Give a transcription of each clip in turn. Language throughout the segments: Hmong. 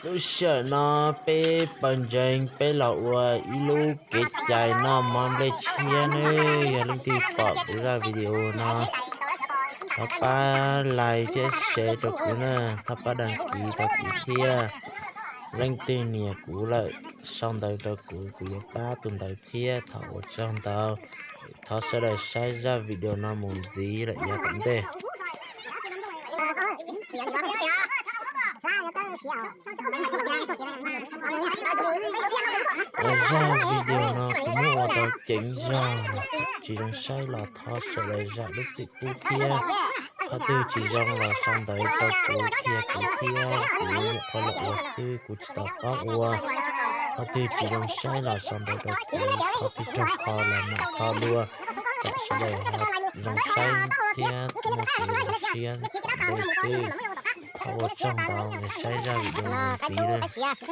Lub sij hawm no peb pawg ntseeg peb los ua ib lub kev cai noj mov nplej tshiab nawb. Yog leej twg pom kuv zaj video no, thov pab like thiab share rau kuv na, thov pab đăng ký rau kuv thiab. Leej twg nias kuv lawm sau ntawv rau kuv, kuv yuav pab tus ntawd thiab. Thov ua tsaug ntau, thov sawv daws saib zaj video no mus ntxiv lawm yav tom ntej. Zaj video no kuv muab ua tau ceev zog, tsis zoo saib los thov sawv daws zam lub txim pub thiab. Qhov twg tsis zoo los sau ntawv rau kuv qhia kuv thiab, kuv nyuam qhuav los ua xwb kuv tsis tau paub ua. Qhov twg tsis zoo saib los sau ntawv rau kuv, qhov twg raug kho los mam kho dua. Thov sawv daws ho zoo saib thiab mloog kuv zoo siab ntawd xwb. Thov ua tsaug ntau, saib zaj video no mus ntxiv na.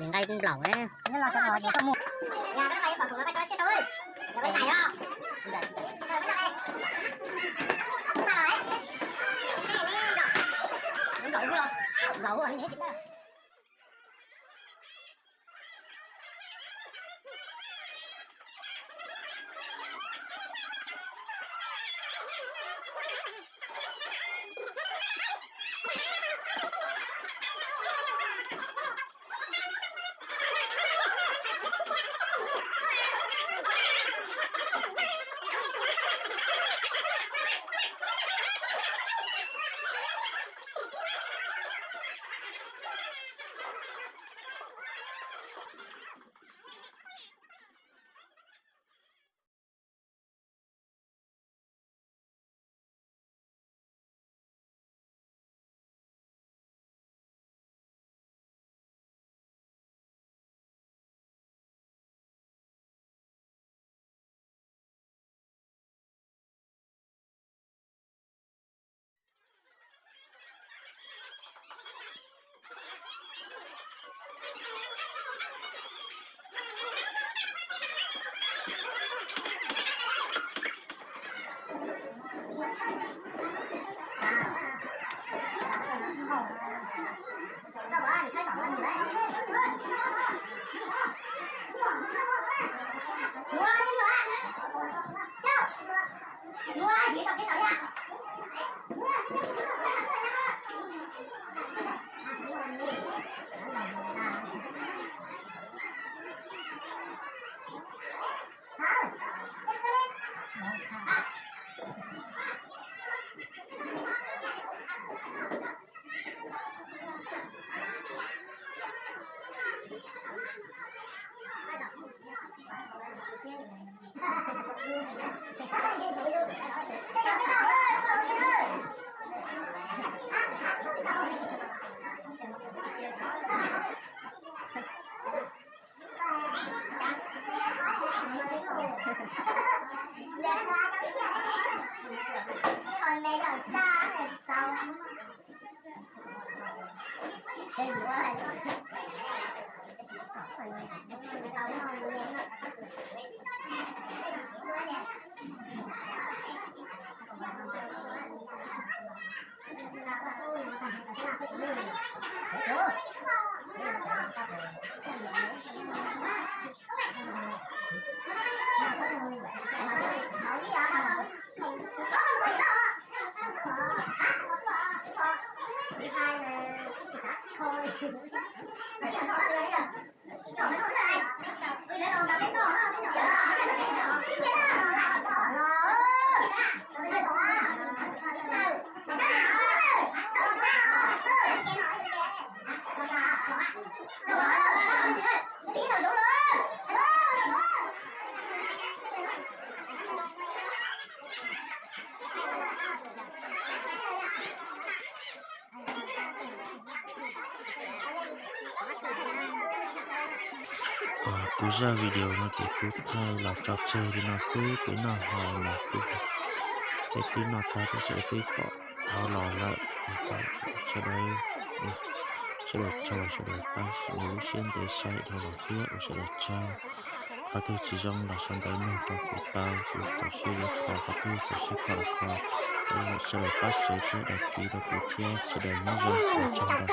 Nqaij nplaum. Kuv zaj video no ces kuv thaij los tso tseg li no xwb, peb noj hauv los kuv, peb twb noj tag, peb sawv daws twb pom hauv los lawm. Sawv daws, sawv daws tsaug, sawv daws pab ua lub siab ntev saib dhau los thiab ua sawv daws tsaug. Qhov twg tsis zoo los sau ntawv nug rau kuv tau, kuv tau siab yuav kho, qhov twg txaus siab kho los kho. Sawv daws pab share thiab đăng ký rau kuv thiab, sawv daws nyob zoo, ua tsaug ntau.